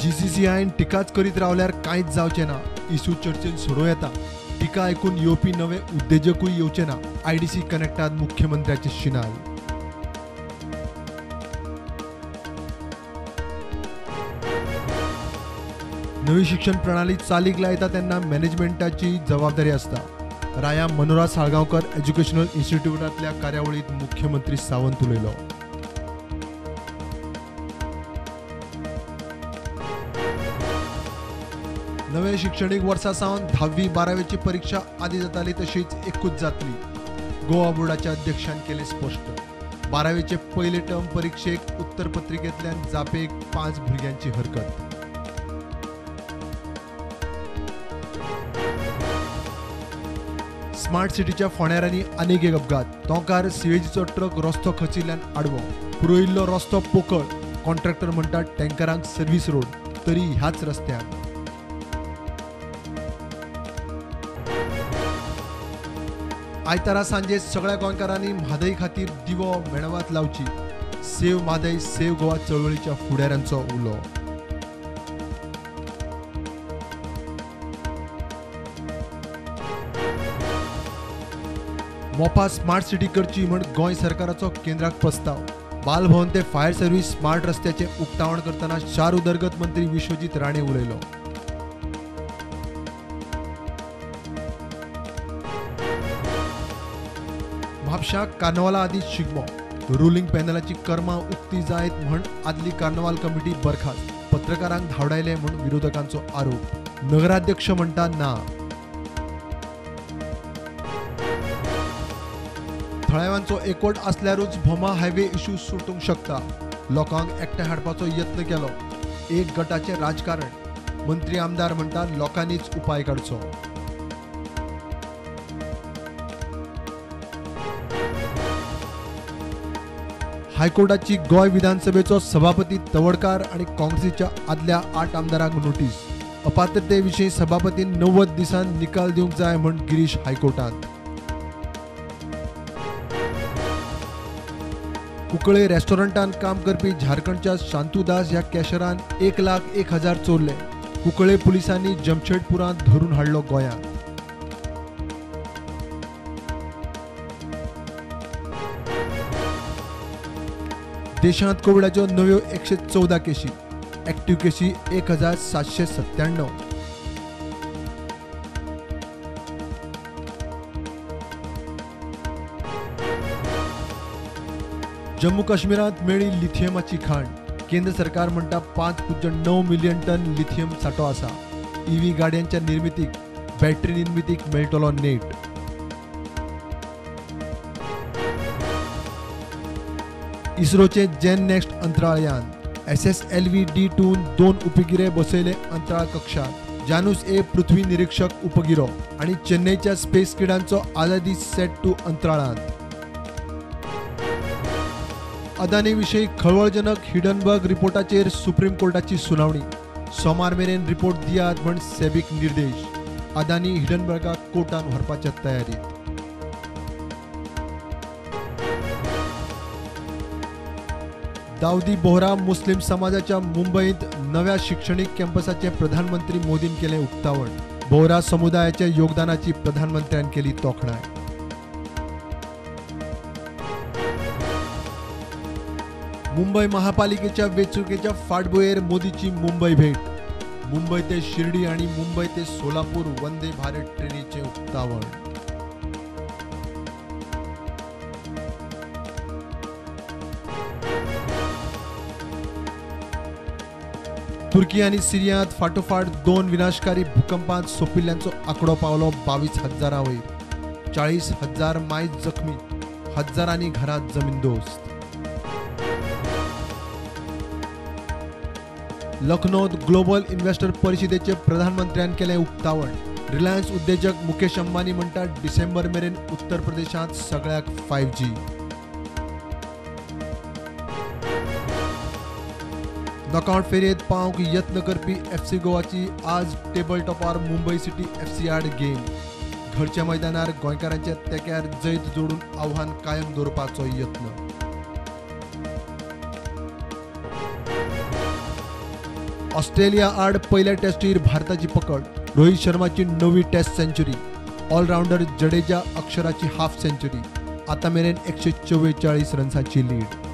जीसीसीआयन टिकाच करीत रावल्यार कांयच जावचें ना. इशू चर्चेन सोडोवं येता. टिका आयकून येवपी नवे उद्देजकूय येवचे ना. आयडीसी कनेक्टात मुख्यमंत्र्याचे शिनाल. नवी शिक्षण प्रणाली चालीक लायता तेन्ना मॅनेजमेंटाची जबाबदारी आसता. राया मनोरा साळगांवकर एज्युकेशनल इन्स्टिट्यूटांतल्या कार्यावळीत मुख्यमंत्री सावंत उलयलो. नवे शिक्षणीक वर्सा सावन 10वी 12वीची परीक्षा आदी जाताली तशीच एकूच जातली. गोवा बोर्डाच्या अध्यक्षान केलें स्पश्ट. 12वीचे पयले टर्म परीक्षेक उत्तरपत्रिकेंतल्यान जापेक 5 भुरग्यांची हरकत. स्मार्ट सिटीच्या फोंड्यारांनी आनीक एक अपघात. तोंकार सिवेजीचो ट्रक रस्तो खचिल्ल्यान आडवो. पुरयिल्लो रस्तो पोकळ. कॉन्ट्रॅक्टर म्हणटात टँकरांक सर्व्हिस रोड, तरी ह्याच रस्त्यान. आयतारा सांजे सगळ्या गोंयकारांनी म्हादय खातीर दिवो मेणवात लावची. सेव्ह म्हादय सेव्ह गोवा चळवळीच्या फुडाऱ्यांचो उलो. मोपा स्मार्ट सिटी करची म्हण गोंय सरकाराचो केंद्राक प्रस्ताव. बालभवन ते फायर सर्व्हिस स्मार्ट रस्त्याचें उक्तावण करतना शार उदरगत मंत्री विश्वजीत राणे उलयलो. म्हापशा कार्नवाला आदीं शिगमो. रुलिंग पॅनलाची कर्मां उक्ती जायत म्हण आदली कार्नवाल कमिटी बरखास्त. पत्रकारांक धांवडायले म्हूण विरोधकांचो आरोप. नगराध्यक्ष म्हणटा ना. थळाव्यांचो एकवट आसल्यारूच भोमा हायवे इशू सुटूंक शकता. लोकांक एकठांय हाडपाचो यत्न केलो. एक गटाचें राजकारण. मंत्री आमदार म्हणटा लोकांनीच उपाय काडचो. हायकोर्टाची गोंय विधानसभेचो सभापती तवडकार आनी काँग्रेसीच्या आदल्या 8 आमदारांक नोटीस. अपात्रते विशीं सभापतीन 90 दिसांत निकाल दिवंक जाय म्हूण गिरीश हायकोर्टांत. कुंकळे रेस्टॉरंटान काम करपी झारखंडच्या शांतू दास ह्या कॅशरान 1,01,000 चोरले. कुंकळे पुलिसांनी जमशेदपुरांत धरून हाडलो गोंयांत. देशांत कोविडाच्यो नव्यो 114 केशी. ऍक्टिव्ह केशी 1797. जम्मू काश्मीरांत मेळ्ळी लिथियमाची खाण. केंद्र सरकार म्हणटा 5.9 मिलियन टन लिथियम सांठो आसा. ईव्ही गाडयांच्या निर्मितीक, बॅटरी निर्मितीक मेळटलो नेट. इस्रोचे जेन नेक्स्ट अंतराळयान SSLV D2 2 उपगिरे बसयले अंतराळ कक्षात. जानूस ए पृथ्वी निरीक्षक उपगिरो आणि चेन्नईच्या स्पेस किडांचो आझादी सेट 2 अंतराळांत. अदानी विशीं खळबळजनक हिडनबर्ग रिपोर्टाचेर सुप्रीम कोर्टाची सुनावणी. सोमार मेरेन रिपोर्ट दियात म्हण सेबीक निर्देश. अदानी हिडनबर्गाक कोर्टान व्हरपाच्या तयारीत. दाऊदी बोहरा मुस्लिम समाजाच्या मुंबईत नव्या शिक्षणीक कॅम्पसाचे प्रधानमंत्री मोदीन केलें उक्तावण. बोहरा समुदायाच्या योगदानाची प्रधानमंत्र्यान केली तोखणाय. मुंबई महापालिकेच्या वेंचणुकेच्या फाटभुंयेर मोदीची मुंबई भेट. मुंबई ते शिर्डी आणि मुंबई ते सोलापूर वंदे भारत ट्रेनीचे उक्तावण. तुर्की आनी सिरियांत फाटोफाट 2 विनाशकारी भूकंपांत सोंपिल्ल्यांचो आंकडो पावलो 22,000 वयर. 40,000 मायज जखमी. हजारांनी घरां जमीनदोस्त. लखनौत ग्लोबल इन्व्हेस्टर परिषदेचे प्रधानमंत्र्यान केलें उक्तावण. रिलायन्स उद्देजक मुकेश अंबानी म्हणटात डिसेंबर मेरेन उत्तर प्रदेशांत सगळ्याक 5G. नॉकआउट फेरयेंत पावंक यत्न करपी एफसी गोवाची आज टेबल टॉपार मुंबय सिटी एफसी आड गेम. घरच्या मैदानार गोंयकारांच्या तेक्यार जैत जोडून आव्हान कायम दवरपाचो यत्न. ऑस्ट्रेलिया आड पयल्या टेस्टीर भारताची पकड. रोहित शर्माची 9वी टेस्ट सेंचुरी. ऑलरावंडर जडेजा अक्षराची हाफ सेंचुरी. आता मेरेन 144 रन्सांची लीड.